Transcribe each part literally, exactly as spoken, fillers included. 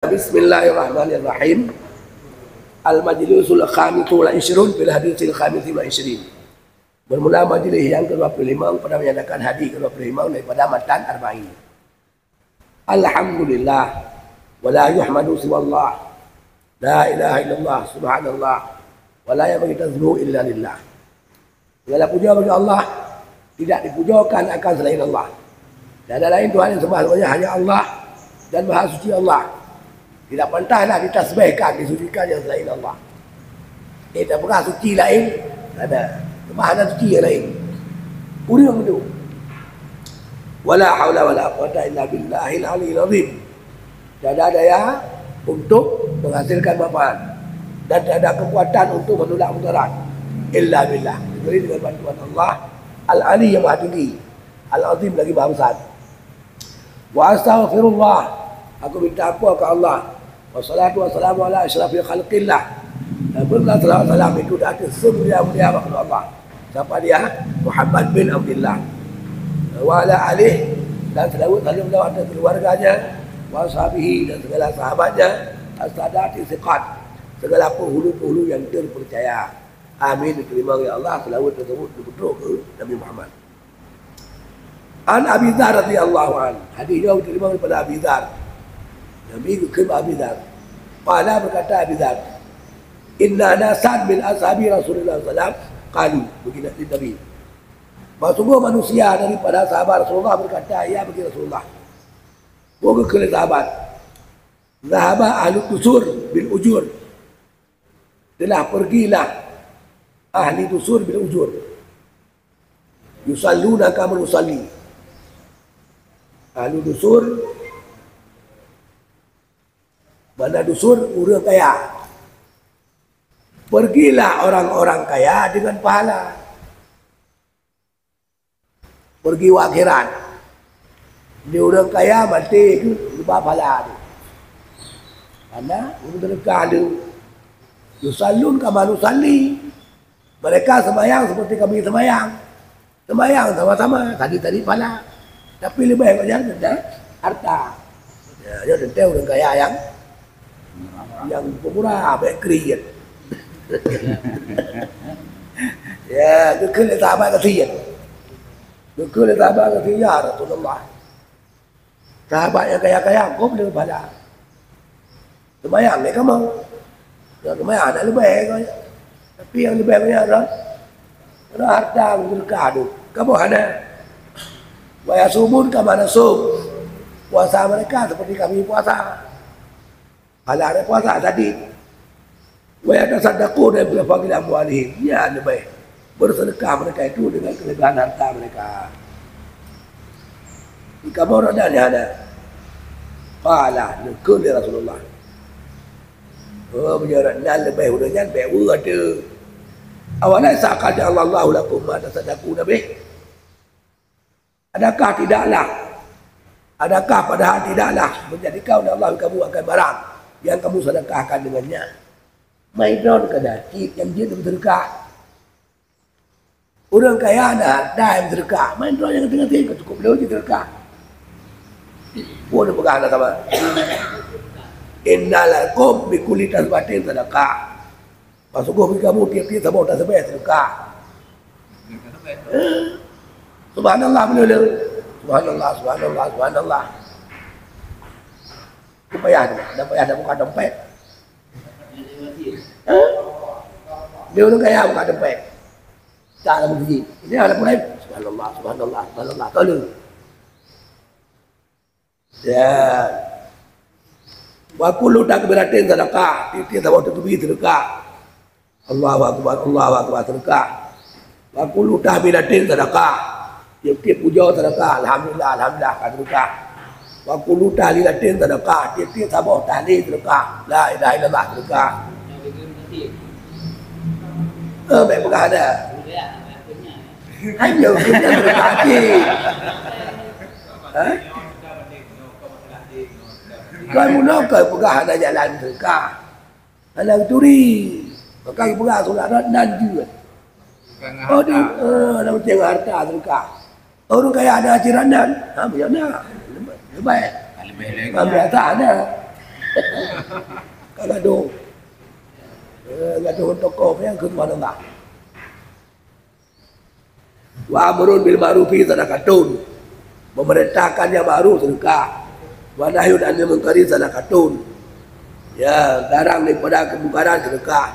Bismillahirrahmanirrahim. Al-majlisul khamisu wal ishrun fil hadisil khamisi wal ishrin. Bermula majlis yang kedua puluh lima pada menyatakan hadis kedua puluh lima daripada matan Arba'in. Alhamdulillah, wa la yuhmadu siwallah. La ilaha illallah, subhanallah, wa la yanbaghi tasbihu illa lillah. Segala puja bagi Allah, tidak dipujakan akan selain Allah. Tiada lain Tuhan yang sembah semuanya, hanya Allah, dan Maha Suci Allah. Tidak pantaslah ditasbihkan, disucikan yang selain Allah. Eh, tak pernah suci lain, ada. Cuma hana suci yang lain. Kurang tu. Wala haula wala quwwata illa billahil aliyil azim. Tiada daya untuk menghasilkan manfaat dan tiada kekuatan untuk menolak mudarat illa billah, kecuali dengan bantuan Allah Al-Ali yang Maha Tinggi, Al-Azim lagi Maha Besar. Wa astaghfirullah, aku minta ampun ke Allah. Wassalatu wassalamu ala asyrafil khalqillah. Dan berikanlah salawat salam itu di atas semulia-mulia makhluk Allah. Siapa dia? Muhammad bin Abdullah. Wa ala alih, dan salawat salam atas keluarganya, wa ashabihi, dan segala sahabatnya, as-sadati siqat, segala penghulu-penghulu yang terpercaya. Amin. Diterima oleh Allah salawat tersebut untuk ke Nabi Muhammad. An Abi Dzar radhiyallahu anhu. Hadis nyoe diterima daripada Abi Dzar. Nabi geukheun Abi Dzar. Qala, berkata Abi Dzar, "Inna nasan min ashabi Rasulillah sallallahu alaihi wasallam qalu," bagi Nabi. Bahwa sungguh manusia daripada sahabat Rasulullah berkata, ya bagi Rasulullah. Bukan kena sahabat. Zahaba ahlu dusur bil ujur. Telah pergilah ahli dusur bil ujur. Yusalluna kama nusalli. Ahli dusur, mana dusur ureuëng kaya. Pergilah orang-orang kaya dengan pahala. Pergi u akhirat. Di ureuëng kaya maté tu leubah pahala tu. Karena ureuëng teudeukah tu. Yusallun kama nusalli. Mereka sembahyang seperti kami sembahyang. Sembahyang sama-sama, tadi-tadi pahala. Tapi leubeh banyak tentang harta. Ya, dia tentang ureuëng kaya yang yang pemurah, baik kriet. Ya, geukheun lé sahabat kasihan. Geukheun lé sahabat kasihan, ya Rasulullah. Sahabat yang kaya-kaya, kau boleh bala. Sembahyang lé kamu. Yang sembahyang ada lebih kau. Tapi yang lebih banyak adalah, adalah harta berkah tu. Kamu hana. Wa yasumun kama nasum. Puasa mereka seperti kami puasa. Alah ada puasa tadi. Wa yatasaddaquna bi fadli amwalihim. Ya, lebih bersedekah mereka itu dengan kelebihan harta mereka. Di kamu orang dah ada. Qala, neukheun lé Rasulullah. Oh, meunyoe nan leubeh ureuëng nyan bék weue ateueh. Awalaisa qad ja'alallahu lakum ma tasaddaquna bih? Adakah tidaklah, adakah padahal tidaklah menjadikan oleh Allah kamu akan barang yang kamu sedekahkan dengannya? Main droe keunan cit nyang jeuet seudeukah. Ureuëng kaya na harta nyang seudeukah, main droe nyang teuh-teuh ka cukup lé jeuet seudeukah. Peue neupeugah na sama? Inna lakum bi kulli tasbatin sadaqah. Maka sungguh bagi kamu tiep-tiep saboh tasbih seudeukah. Eh, subhanallah beuleu-leu. Subhanallah, subhanallah, subhanallah. Payah tu, dah payah dah buka dompet. Eh? Dia ureuëng kaya buka dompet. Tak ada bukti. Ini ada pun lain. Subhanallah, subhanallah, subhanallah. Tolong. Ya. Wa kullu takbiratin sadaqah. Tiap-tiap saboh takbir sedekah. Allahu akbar, Allahu akbar sedekah. Wa kullu tahmidatin sadaqah. Tiap-tiap puja sedekah. Alhamdulillah, alhamdulillah ka sedekah. Wa kullu tahlilatin sadaqah. Tiap-tiap saboh tahlil sedekah. La ilaha illallah sedekah. Eh, baik peugah ada. Hanya kena sedekah hati. Ha? Kan mula kau peugah hana jalan teuka. Hana turi. Maka peugah surat nan jeuet. Oh, di, eh, dalam tengah harta teuka. Ureuëng kaya ada ajaran nan. Ha, banyak na. Lebai. Lebai. Ambil atas na. Ka gadoh. Eh, gadoh ngon tokoh nyang keu Tuhan Allah. Wa amrun bil ma'rufi sadaqatun. Memerintahkan yang ma'ruf sedekah. Wa nahyun 'anil munkari sadaqatun. Ya, larang daripada kemungkaran sedekah.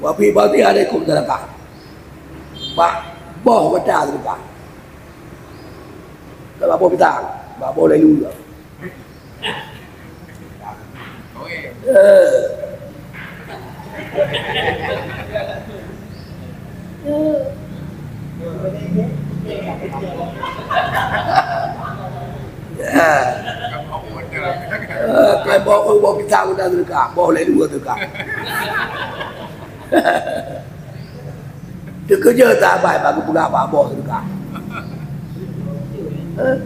Wa fi ba'dhi ahadikum sadaqah. Bak boh gata sedekah. Kalau boh pisang, bak boh lelu. Eh. Eh. Eh, kan boh, boh pisang udah sedekah, boh lelu sedekah. Teukeujeuet sahabat bak geupeugah bak boh teuka. Hah?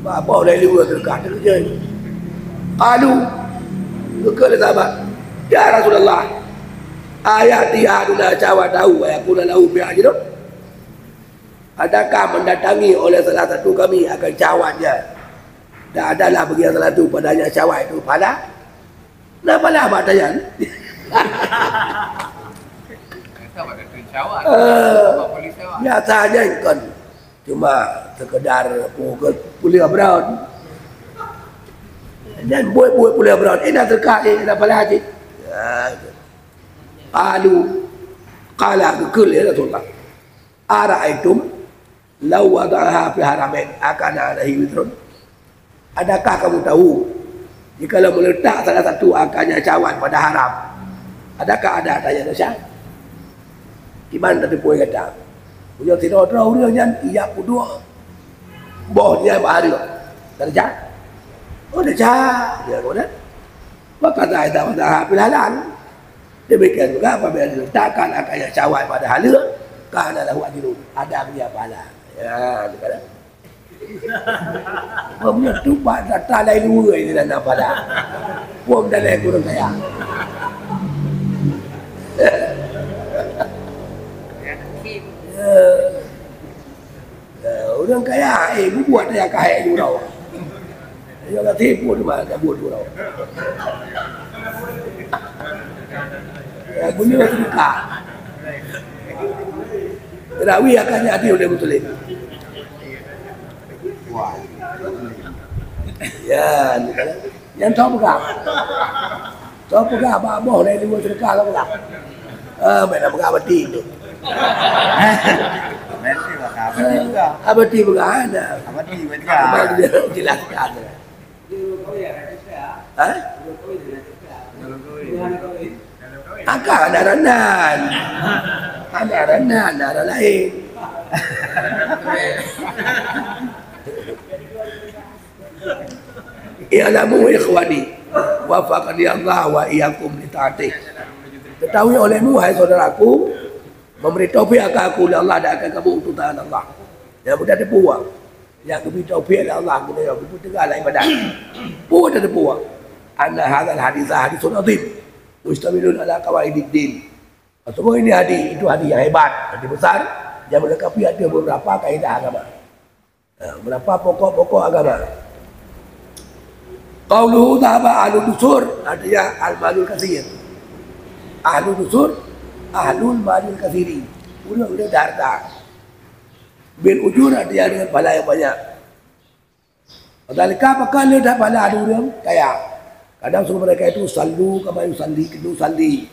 Bak boh lhèe dua teuka, teukeujeuet. Qalu, geukheun lé sahabat, "Ya Rasulullah, ayati ahaduna syahwatahu wa yakuna lahu biha ajrun?" Adakah mendatangi oleh salah satu kami akan syahwatnya, dan adalah bagi salah satu padanya syahwat itu pahala? Na pahala bak tanyan. Kata bak tanyan syahwat. Eh, bak polis syahwat. Biasa nyan kon. Cuma sekedar puléh brown. Dan buet-buet puléh brown. Eh, na teuka, eh, na pahala cit. Ya. Qalu, qala, geukheun lé Rasulullah. Ara'aitum law wada'aha fi haramain akana alaihi wizrun? Adakah kamu tahu, jikalau meuletak salah satu akannya syahwat pada haram, adakah ada tanya dosa? Kiban tateupeue gata? Meunyoe sidroe-droe ureuëng nyan ijak peuduek boh nyan bak hareuem, teureja? Oh, teureja. Ya, kemudian, wa kadza idza wada'aha fil halal. Demikian juga apabila diletakkan akannya syahwat pada halal, kana lahu ajrun, ada dia pahala. Ya, tu kan. Peue tu bak data lain dua ini dan apa dah? Pom dan lain kurang kaya. Ya. Ya, ureuëng kaya, eh, bubuat ya kahai jurau. Ya, ka tipu tu mah, ka buat jurau. Ya, guna sedekah. Rawi akan jadi oleh Muslim. Ya, ni kan. Nyang tau peugah. Tau peugah bak boh lé lima sedekah lah peugah. Ah, mana peugah abati tu. Abati peugah, abati peugah. Abati peugah, ada. Abati peugah. Abang dia jelaskan. Ha? Akan ada ranan. Ada ranan, ada lain. I'lamu ikhwani, wafaqani Allah wa iyyakum li taatih. Ketahui olehmu, hai saudaraku, memberi taufik akan aku oleh Allah dan akan kamu untuk taat Allah. Yang mudah teupeu, yang diberi taufik oleh Allah, guna yang diberi tegal ibadah. Pun ada teupeu. Anna hadzal haditsa haditsun azim. Mustamilun ala qawaidid din. Sungguh ini hadis, itu hadis yang hebat, hadis besar, yang melengkapi ada beberapa kaidah agama. Ha, beberapa pokok-pokok agama. Qauluhu dhahaba ahlud dusur, artinya al-malul katsir. Ahlud dusur, ahlul malil katsiri. Ureuëng-ureuëng ada harta. Bil ujur, artinya dengan pahala yang banyak. Padahal ka pakon le that pahala ureuëng kaya. Kadang sungguh mereka itu sallu kama yusalli, kenu salli.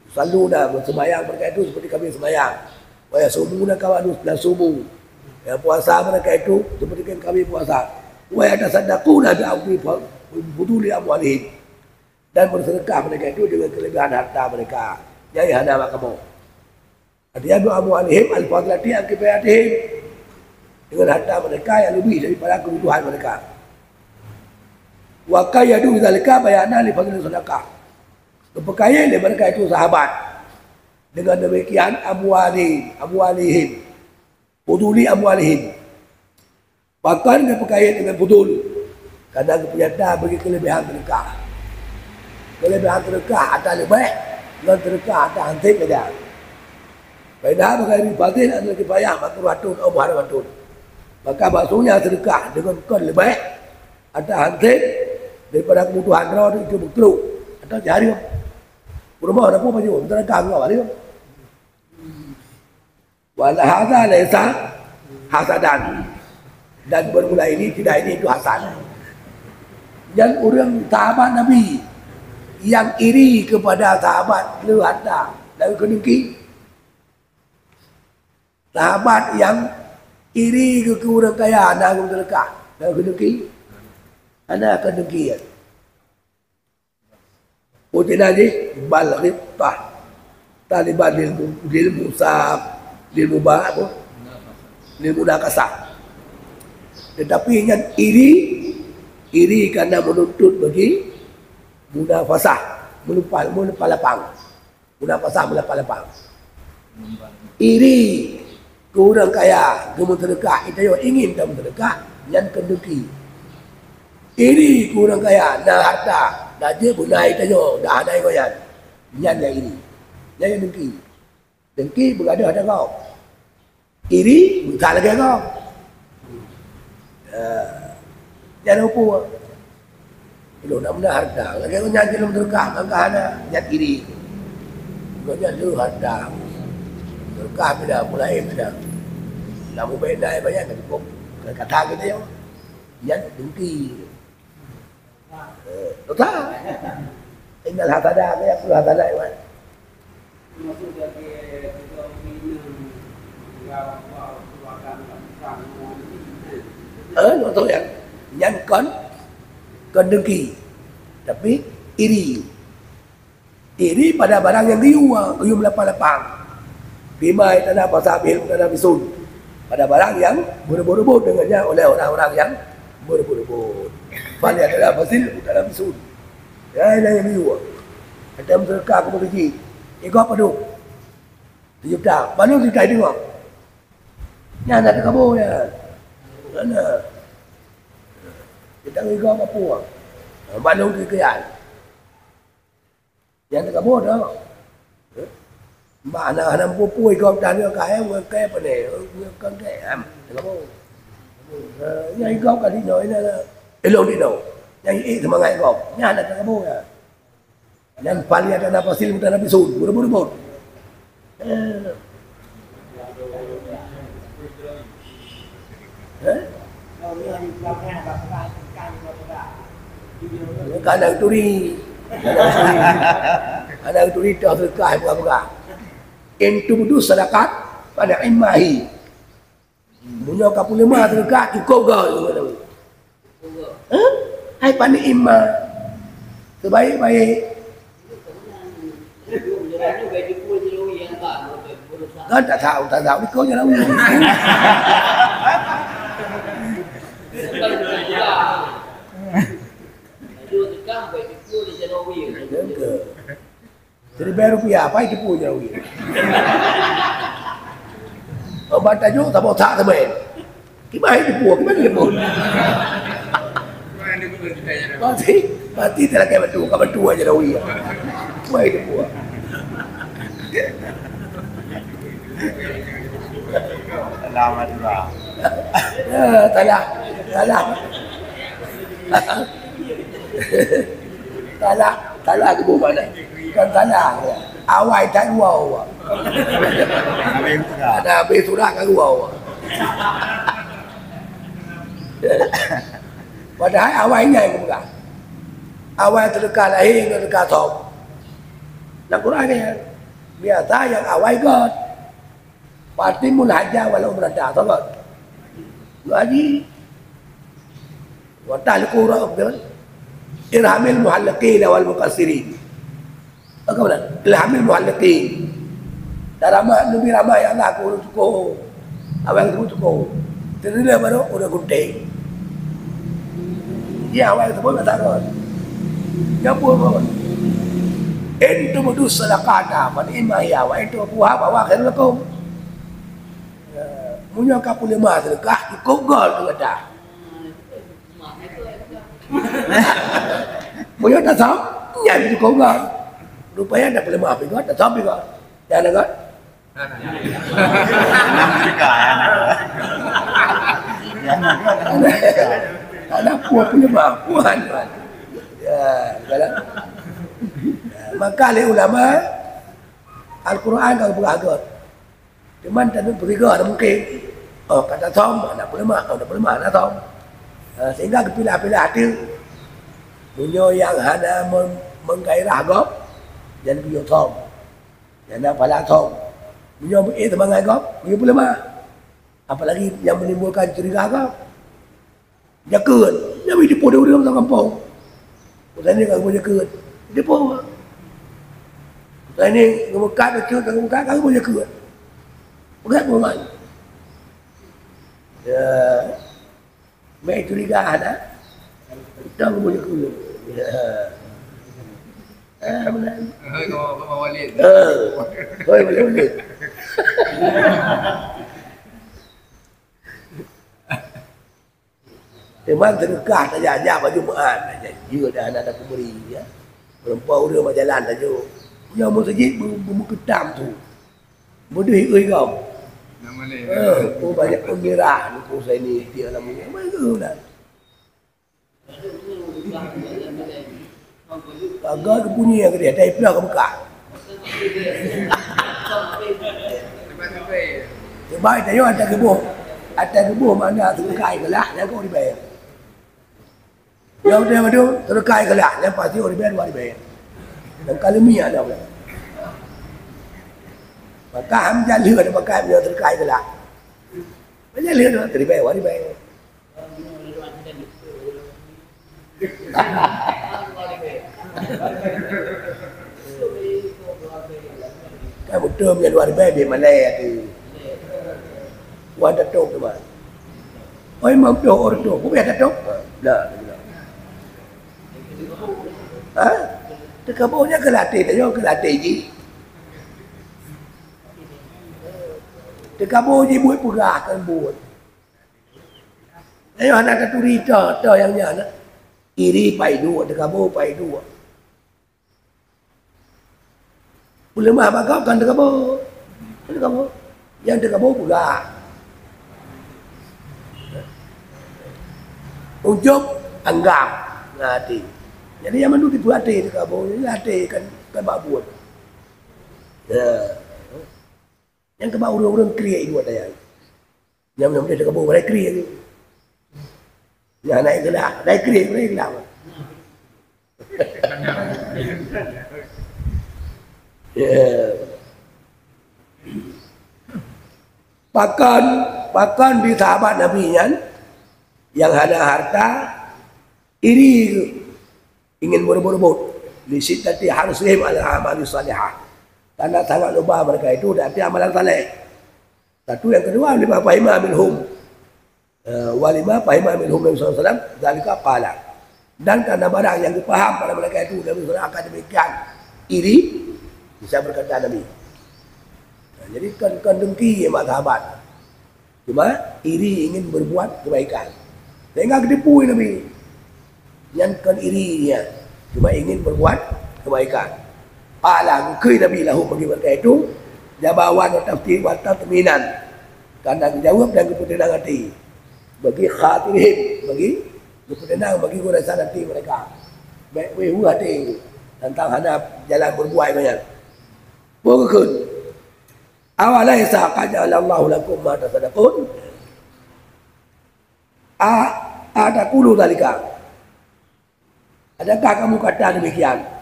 Salluna, bersembahyang mereka itu seperti kami sembahyang. Wa yasumuna kama nasumu. Ya, puasa mereka itu seperti kami puasa. Wa yatasaddaquna bi amwi fa-, bi fuduli amwalihim. Dan bersedekah mereka itu dengan kelebihan harta mereka. Jadi hana bak kamoe. Artinya, bi amwalihim al-fadlati an kifayatihim. Dengan harta mereka yang lebih daripada kebutuhan mereka. Wa qayyadu bidzalika bayana li fadli sadaqah. Geupeukayi lé mereka itu sahabat. Dengan demikian, amwali, amwalihim. Fuduli amwalihim. Pakon geupeukayi dengan fudul? Karena geupeugah bagi kelebihan sedekah. Kelebihan sedekah ata leubeh, ngon sedekah ata hanset beda. Fa innaha bi ghairi fadlin an kifayah makruhatun aw muharramatun. Maka bahwasanya sedekah dengan kon leubeh, ata hanset, Daripada kebutuhan droe tu, itu beuklok atau jareum. Peurumoh na peue baju, teureukah ngon jareum. Wa hadza laisa hasadan. Dan bermula ini tidak ini itu hasad. Dan ureuëng sahabat Nabi yang iri kepada sahabat le harta, lalu keuneuk Sahabat nyang iri keu ureuëng kaya na ureuëng teureukah, na keuneuk ki? Hana keuneuk ki. Putina jih bal ghibtah. Taliban lil, lil musab, lil muba-, apa? Lil munakasah. Tetapi nyan iri, iri karena menuntut bagi munafasah, melupa, melupa lapang. Munafasah meulapang-lapang. Iri keu ureuëng kaya, geumeuseudeukah, geutanyoe ingin tameuseudeukah, nyan keuneuk ki. Iri keu ureuëng kaya, na harta, na jeuet beuna geutanyoe, na hana ngon nyan. Nyan nyang iri. Nyan nyang dengki. Dengki beugadoh ateueh gob. Iri, buta lagée gob. Ya. Nyan upu. Ilôn na meunan harta. Lagée nyan jih lôn teureukah, mangka hana, nyan iri. Ngon nyan lôn harta. Teureukah bila mulai bila. Lam ubé na banyak kan cukup. Kata kita yo. Nyan dengki. Eh, total. Innal hasada, apa yang perlu hasada, Iwan? Eh, nyoe tu ya. Nyan kon, kon dengki. Tapi iri. Iri pada barang nyang geuyue, geuyue meulapang-lapang. Bima tanah pasal bil tanah bisun. Pada barang nyang beureubu-reubu deungon nyan oleh orang-orang nyang beureubu-reubu. Bal tanah fasil tanah bisun. Ya, nyang geuyue. Ada meuseudeukah keu meuseujid. Igob padum. Sejuta. Padum sejuta deungon. Nyan na teukabô nyan. Mana? Kita igob apa? Padum keu kian. Nyang teukamoe dah. Mak hana, hana meupue-pue igob dah nyoe ka, eh, ngon kèe pane, ngon kèe, em, teukamoe. Eh, nyang igob ka dinoe, ina, elong dinoe. Nyang ié seumangat igob. Nyan hana teukamoe dah. Nyan pali ada na fasil, buta na bisun, beureubu-reubu. Eh. Eh? Kana turi. Kana turi toh sedekah buka-buka. In tubdu sadaqat fa ni'mahi. Meunyoe ka peuleumah sedekah, cukup gol. Hah? Hai panik iman. Sebaik-baik. Kan tak tahu, tak tahu. Ikut je lah. Enggak. Siribèe rupiah, pai tipu jawi. Obat tajuk, saboh sak teumèe. Kiban tipu, kiban tipu. Pasti, pasti terlakai batu, ka batu aja jawi. Pai tipu. Selamat, Bang. Ya, salah, salah. Salah, salah tu bukan. Bukan salah. Awai tak dua orang. Ada habis surah kat dua orang. Padahal awai nyan yang bukan. Awai sedekah lahé ngon sedekah thom. Dalam Quran ni, biasa nyang awai göt. Fa atimmul hajja wal umrata, soe göt? Geuh haji. Wa tahliqu ru'usakum, irhamil muhalliqin wal muqassirin. Apa beuna? Irhamil muhalliqin. Dan rahmat, neubi rahmat ya Allah keu ureueng syukur. Awai geuteupeue syukur. Teudeungoe baru ureueng gunting. Ya, awai geuteupeue masa rot. Nyampur rot. In tubdu sadaqata fa ni'ma hiya wa in tukhfuha fa huwa khairul lakum. Ya, meunyoe ka peuleumah sedekah, cukup gol tu gata. Meunyoe tasam, nyan cukup gol. Rupanya dah peuleumah pih gol, tasam pih gol. Nyan gol. Ada pua peuleumah, pua tuan. Ha, kan? Maka lé ulama, Al-Quran ka geupeugah göt. Cuman tanyoe peurigoe hana mungken. Oh, ka tasöm, hana peuleumah, oh, hana peuleumah, hana söm. Ha, sehingga geupilah-pilah ateueh. Meunyoe nyang hana mem-, menggairah gob, nyan geuyue söm. Nyang na pahala söm. Meunyoe meuék seumangat gob, geuyue peuleumah. Apalagi nyang menimbulkan curiga gob. Jakeuet, nyang dipeue di ureueng lam gampông. Utai ni ka geuboh jakeuet. Dipeue. Utai ni geumeukat, jakeuet, ka geumeukat, ka geuboh jakeuet. Peugah peurumahan. Ya. Mai curiga dah. Utang geuboh jakeuet. Ya. Ah, benar. Hoi, kau, kau Walid. Eh. Hoi, boleh, boleh. Teuma seudeukah tajak-jak bak Jumat, tajak jeuet dah hana tapeubri, ya. Meurumpok ureueng bak jalan tajak. Nyang meuseujid beu-, beumeukeutam su. Beudeuh ié gob. Nama ni? Eh, oh, banyak peungeurah, Teungku Husaini, dia lam minyak. Mana tu dah? Paga geupunyi nyang keudeh, tai plah ka beukah. Sebab tanyoe ata geuboh, ata geuboh makna seudeukah ikhlaih, nyan keuh ribèe. Nyang teuh madu, seudeukah ikhlaih, nyan pasti ribèe dua ribèe. Dan kaleumiah dah. Maka ham jalheueh dah pakai meunyoe seudeukah ikhlaih. Jalheueh dah, ribèe dua ribèe. Kan beutôi meunyoe dua ribèe bèk malèe ateueh. Wan tatôb teuma. Oi, mam ploh ôr tôb, bèk tatôb. Nah, nah. Ha? Teukaboe nyan keuh latèe, tanyoe keuh latèe jih. Teukaboe jih buet peugah kan buet. Ayoh, hana taturi toh, toh nyang nyan, iri pai duek, teukaboe pai duek. Peuleumah bak gob kan teukaboe. Teukaboe. Nyang teukaboe peugah. Ujub anggap ngon até. Jadi nyang mandum tipu até teukaboe, jadi até kan, kan bak buet. Ya. Nyang keubah ureueng-ureueng kriek duek dayah. Nyang, nyang udeh teukaboe, beuraya kriek lé. Nyang hana ikhlaih, beuraya kriek, beuraya ikhlaih. Ya. Pakon, pakon di sahabat Nabi nyan nyang hana hareuta iri, ingin meureubot-reubot. Li syiddati hirsihim 'alal a'mali shalihah. Karena sangat luba mereka itu di atas amalan saleh. Satu, yang kedua, lima fahima minhum. Eh, wa lima fahima minhum Nabi sallallahu alaihi wasallam, dzalika qala. Dan karena barang yang dipaham pada mereka itu, Nabi sallallahu alaihi wasallam akan demikian iri, bisa berkata Nabi. Nah, jadi kon, kon dengki bak sahabat. Cuma iri ingin berbuat kebaikan. Sehingga geutipui Nabi. Nyan kon iri nyan, cuma ingin berbuat kebaikan. Qala, geukheun Nabi lahum bagi mereka itu, jawaban wa tafti-, wa tathminan. Karena geujaweueb dan geupeuteunang até. Bagi khatirihim, bagi geupeuteunang bagi goresan até mereka. Bèk weueh-weueh até teuntang hana jalan berbuat nyan. Peue geukheun? Awalaisa qad ja'alallahu lakum ma tasaddaqun? A, ataqulu dzalika? Adakah kamu kata demikian?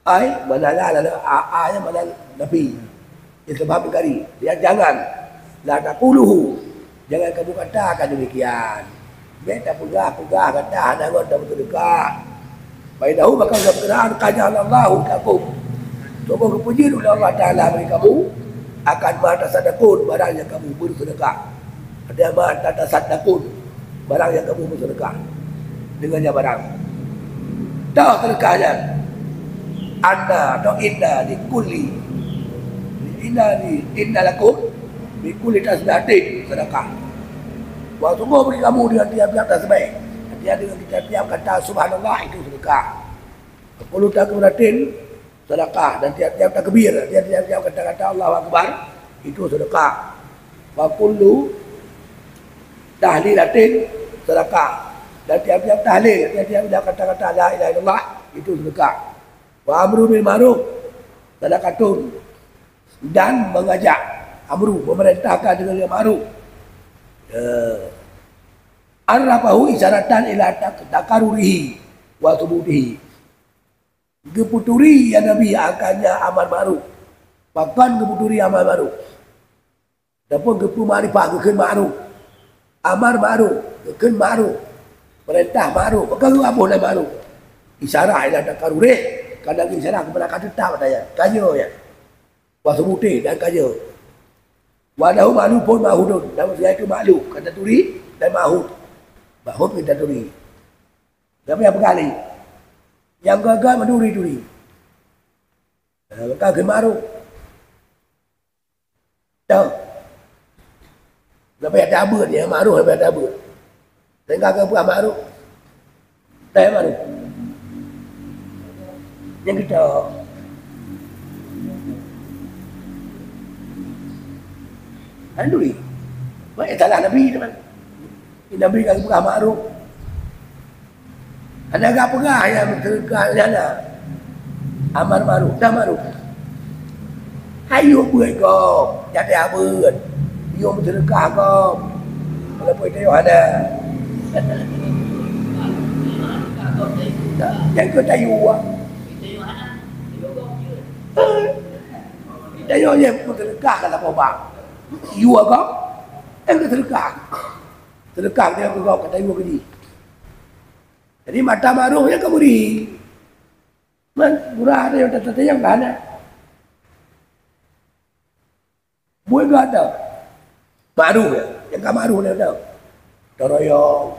Ai, mana la, la, la, a, a, ya, mana nafi. Istifham ingkari. Ya, jangan. La taquluhu. Jangan kamu katakan demikian. Bèk tapeugah-peugah gata hana ngon tameuseudeukah. Fa innahu, maka keubeunaran, qad ja'alallahu lakum, sungguh geupeujeuet oleh Allah Taala bagi kamu, akan ma tasaddaqun, barang nyang kamu beuseudeukah. Ada ma tasaddaqun, barang nyang kamu beuseudeukah. Deungon nyan barang. Toh seudeukah nyan. Anna atau inna li kulli, inna li, inna lakum bi kulli tasbihatin sadaqah. Wa sungguh bagi kamu dengan tiap-tiap tasbih, artinya dengan tiap-tiap kata subhanallah itu sedekah. Wa kullu takbiratin sadaqah, dan tiap-tiap takbir, artinya tiap-tiap kata-kata Allahu Akbar itu sedekah. Wa kullu tahlilatin sadaqah. Dan tiap-tiap tahlil, tiap-tiap ucap kata-kata la ilaha illallah, itu sedekah. Wa amru bil ma'ruf, sadaqatun. Dan mengajak, amru, memerintahkan dengan yang ma'ruf. Ya. Arrafahu isyaratan ila tak-, takarurihi wa subutihi. Geuputuri ya Nabi akannya amar ma'ruf. Pakon geuputuri amar ma'ruf? Ataupun geupeumakrifah geukheun ma'ruf. Amar ma'ruf, geukheun ma'ruf. Peurintah ma'ruf, maka geugaboh lé ma'ruf. Isyarah ila takarurih, kadang isyarah keupada ka teutap daya, ka nyoe ya. Wa subuti dan ka nyoe. Wa lahu ma'lufun ma'hudun, dan maksudnya itu makluf, ka taturi dan ma'hud. Ma'hud ka taturi. Tapi apa kali? Nyang gaga meuturi-turi. Ha, maka geukheun ma'ruf. Tau. Leubeh tabeuet, nyang ma'ruf leubeh tabeuet. Sehingga keu peugah ma'ruf. Teu ma'ruf. Nyang kita. Alhamdulillah. Baik, salah Nabi teman. Nabi ka geupeugah ma'ruf. Hana gak peugah nyang meuteureuka nyan na. Amar ma'ruf, nahi ma'ruf. Hayu beuet gob, jadi abeuet. Yue meuteureuka gob. Walaupun itu hana. Nyang keu tayu. Tayu nyang meuteureuka ka lapor bang. Yue gob, nyang keu teureuka. Sedekah dia keu gob, kata ibu keu jih. Jadi mata ma'ruf nyan ka meuri. Man, murah ada yang tata yang ka hana. Buet gata. Ma'ruf ya, yang ka ma'ruf dia tu. Toroyong.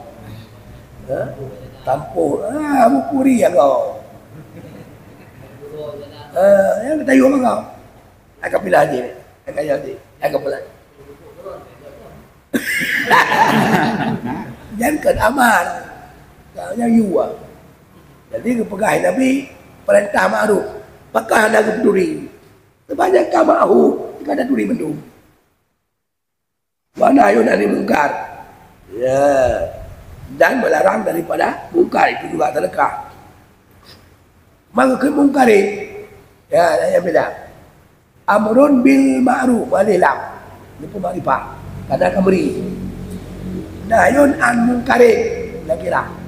Ha? Tampuh. Ah, mukuri ya kau. Ah, yang kita yuk kau. Akan pilih aja. Akan jadi. Akan pula. Jangan amar. Kau nyang yua. Jadi geupeugah Nabi, peurintah ma'ruf, pakon hana geupeuturi. Sebanyak ka ma'ruf, ka taturi mandum. Wa nahyun 'anil munkar. Ya. Dan melarang daripada mungkar, itu juga sedekah. Maka keu mungkarin, ya, yang beda. Amrun bil ma'ruf, alif lam. Dia pun makrifah. Kadang ka meuri. Nahyun 'an munkarin, nakirah.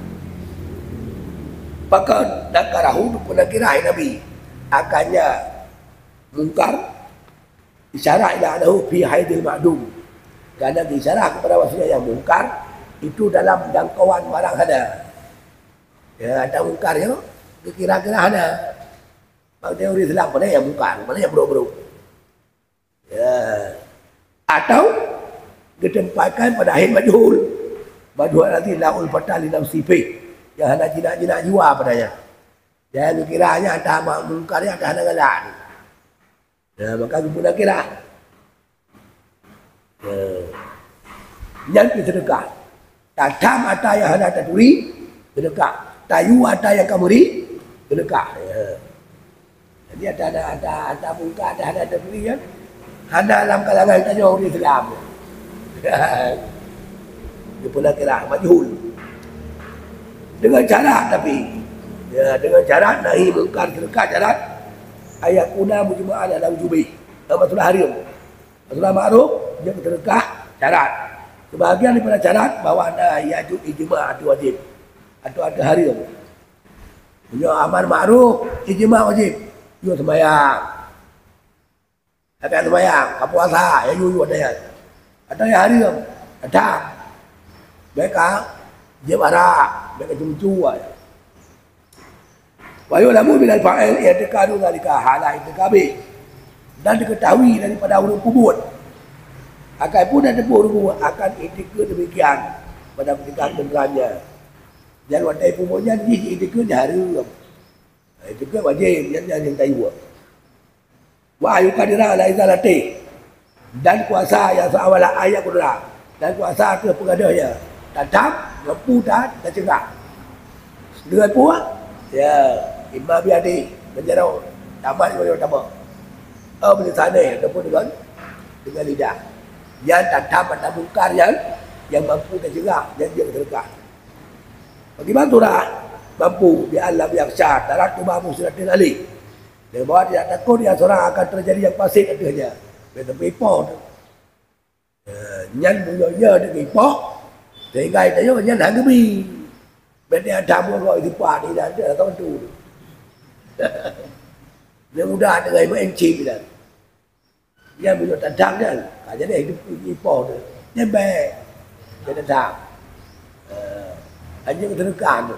Pakon nakarahu, dia pun nakirah, ya Nabi. Akannya mungkar, isyarat ila annahu fi haidil ma'dum. Karena isyarat kepada bahwasanya yang mungkar itu dalam jangkauan barang hana. Ya, ada mungkar ya, dikira-kira hana. Bang teori Islam mana yang mungkar, mana yang buruk-buruk. Ya. Atau ditempatkan pada akhir majhul. Majhul alladzi la ulfata li nafsi fih. Yang hana jinak-jinak jua padanya. Jangan dikira hanya ada mungkar, ada hana galak. Ya, maka geupeuna kira. Ya. Nyan pih sedekah. Tatam ata nyang hana taturi, sedekah. Tayu ata nyang ka meuri, sedekah. Ya. Jadi ata, ata, ata, ata mungkar, ata hana taturi kan. Hana lam kalangan tanyoe ureueng Islam. Geupeuna kira majhul. Dengan syarat tapi. Ya, dengan syarat nahi mungkar sedekah syarat ayakuna mujma'an ala wujubih. Nama sudah haram. Sudah ma'ruf, jeuet sedekah syarat. Sebahagian daripada syarat bahwa na yajud ijma' atau wajib. Atau ada haram. Punya amar ma'ruf, ijma' wajib. Yue sembahyang. Tapi sembahyang, ka puasa, ya yue, yue ada ya. Ada yang haram, ada. Mereka jeb arak, mereka cuncu. Wa yu'lamu minal fa'il i'tiqadu dzalika hala i'tiqabi. Dan diketahui daripada ureueng peubuet. Akan pun dan teupeu ureueng peubuet akan i'tiqad demikian pada ketika kedengarannya. Dan watèe peubuet nyan jih i'tiqad haram. I'tiqad wajib, nyan, nyan yang tayu. Wa ayyul qadira ala izalati. Dan kuasa yang seawala ayat kudra. Dan kuasa ateueh peugadôh ya. Tatam, mampu dan tacegah. Dengan puak, ya, imma biadi, menjaro, tamat dengan tamat. Oh, bilisane, ataupun dengan, dengan lidah. Yang tatam atau mungkar yang, yang mampu tacegah, dan yang sedekah. Bagaimana surah mampu bi an lam yakhsha tarattuba mufsidatil alih. Dengan bahwa tidak takut yang seorang akan terjadi yang fasik akhirnya. Dia sampai ipoh tu. Eh, nyan meunyoe ya deungon ipoh, sehingga tanyoe nyan hana geubi. Berarti ada buah gok dipak di dalam tu, tu. Dia mudah dengan ibu encik bilang. Nyan meunyoe tadang nyan, ka jadi hidup ipoh tu. Nyan baik. Dia tadang. Eh, anjing kesedekaan tu.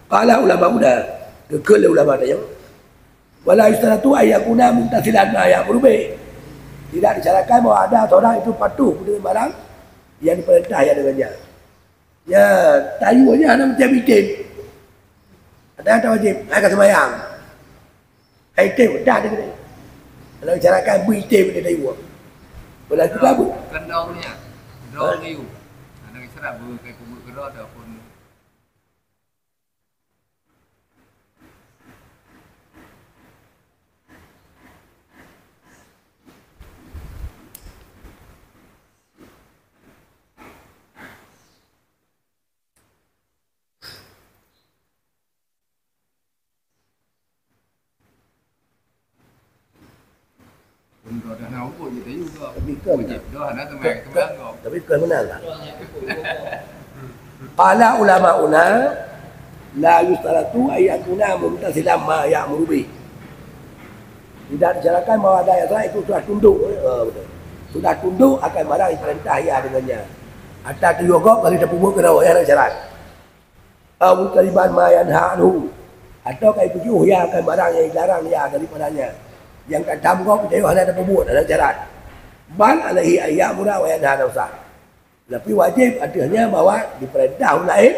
Qala ulama muda, geukheun lé ulama tanyoe. Wala yustaratu an yakuna mumtasilan ma ya'muru bih. Tidak disyaratkan bahwa ada seorang itu patuh dengan barang yang diperintah ia dengannya. Ya, tayue nyan hana meusti item. Ada yang wajib, hai ka seumayang. Hai item, dah dia kena. Kalau disyaratkan beu item dia tayue. Kalau juga beu. Kan dong ni, ah. Dong Ha? Ni. Ada isyarat beu kai pembuat kedua ataupun Pun droe dah na ubat je tayue ke. Tapi kan Wajib menang. Dah na teumai Kan, teumai kan, anggap. Tapi kan menang lah. Qala ulamauna la yustaratu an yakuna mumtasilan ma ya'muru bih. Tidak disyaratkan bahwa ada yang salah itu sudah tunduk, eh, betul. Sudah tunduk akan barang yang perintah ia dengannya. Atau tuyuh gob kali teupeubeuet keudroe, ya, syarat. Au mujtaniban ma yanha anhu, atawa ka jipeujeuet ia akan barang nyang dilarang ia daripadanya, nyang ka tam gob jeuet hana teupeubuet, hana jarat. Bal alaihi an ya'mura wa yanha nafsah. Tapi wajéb ateueh nyan bahwa jipeurintah ureuëng laén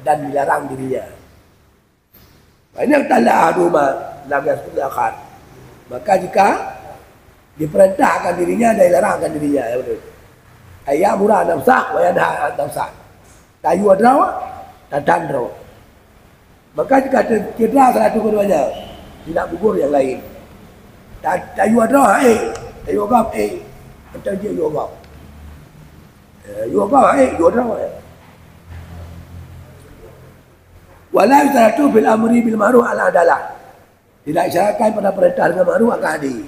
dan dilarang dirinya. Fa in iqtala ahaduhuma lam yasqut akhar. Maka jika jipeurintah akan dirinya dan dilarang akan dirinya, ya betul. An ya'mura nafsah wa yanha an nafsah. Tayue droe, tadan droe. Maka jika te-, cedera salah satu keduanya, tidak gugur yang lain. Ta-, tayue droe, eh, tayue gob, eh, atau dia yue gob. Eh, yue gob, eh, yue droe. Wala yustaratu fil amri bil ma'ruf al adalah. Tidak disyaratkan pada perintah dengan ma'ruf akan adil.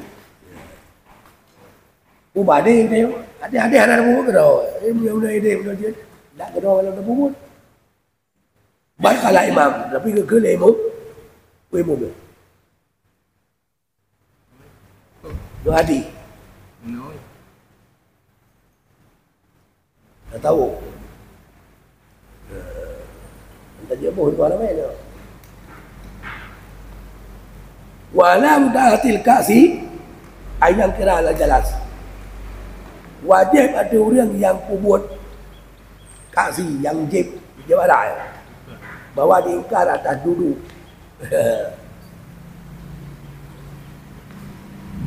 Ubah deh, deh. Adil-adil hana bubuet keudroe. Eh, mudah-mudahan deh, mudah-mudahan. Tak keudroe kalau dah bubuet. Baik kalau imam, tapi ke, ke lé imam. Ke imam. Dua hadi. Dah tahu. Eh, entah dia boh itu ramai tu. Wa ala muta'atil kasi, ayang kira ala jalas. Wajib ada orang yang peubuet kasi, yang jeb, jeb arah. Bahwa diingkar atas duduk.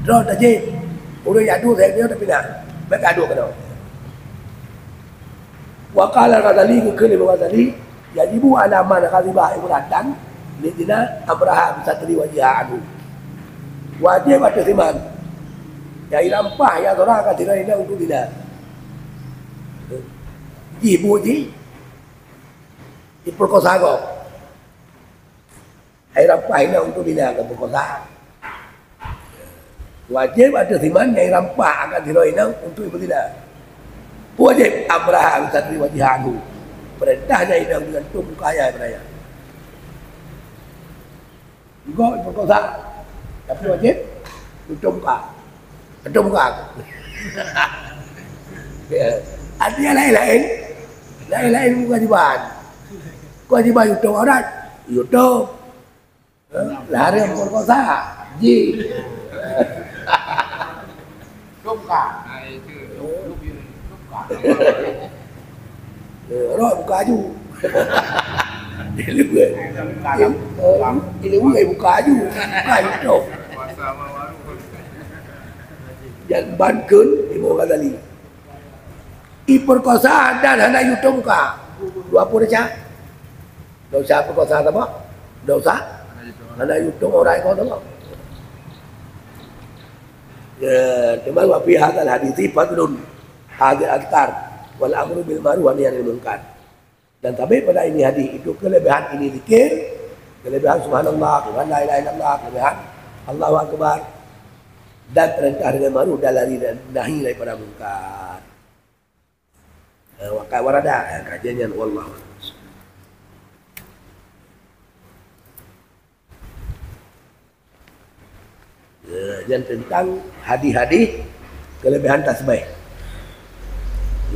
Droe tajép, ureuëng nyang duek lagée nyoe tapinah, bék ka duek keunoe. Wa qala Al-Ghazali, geukheun lé Imam Ghazali, yajibu ala man ghadiba imra'atan li zina amraha bi satri wajhiha anhu. Wajéb ateueh si man nyang jirampah, nyang seurah ka sidroe inong untuk zina. Jih buet jih, jipeurkosa gob. Ai rampah inong untuk zina keu peukosa. Wajéb ateueh si man nyang rampah akan sidroe inong untuk beuzina. Wajéb amraha bi satri wajhiha anhu. Peurintah nyan inong geugantung muka ayah ibraya. Gob peukosa, tapi wajéb tutup muka. Tutup muka. Ya. Artinya laén-laén. Laén-laén bukan kewajiban. Kewajiban tutup aurat, tutup. Larang peurkosa. Ji. Tungka. Eh, rot buka aju. Ilmu, ilmu buka aju. Buka aju tu. Dan ban kheun Imam Ghazali. Ipeurkosa dan hana yue tueng muka. Dua pun desya. Desya peurkosa sama. Desya hana yue tueng orang ikau sama. Ya, cuma wa fi hadzal hadithi fadlun. Hadzal azkar wal amru bil ma'ruf wa nahyi anil munkar. Dan sabé pada ini hadis itu kelebihan ini zikir, kelebihan subhanallah, kelebihan la ilaha illallah, kelebihan Allahu akbar, dan perintah dengan ma'ruf dan lari dan nahi daripada mungkar. Eh, wa qad warada, eh, kajian nyan, wallahu a'lam. Eh, nyan tentang hadis-hadis kelebihan tasbih.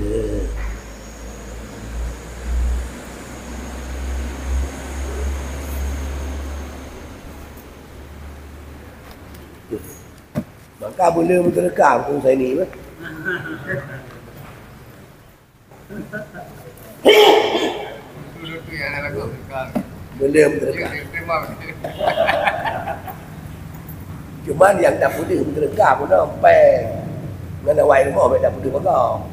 Eh. Maka boleh bersedekah pun saya ni, bah. Boleh bersedekah. Cuman yang tak boleh bersedekah pun dah, peng. Ngan awak rumoh bèk tak boleh peugah.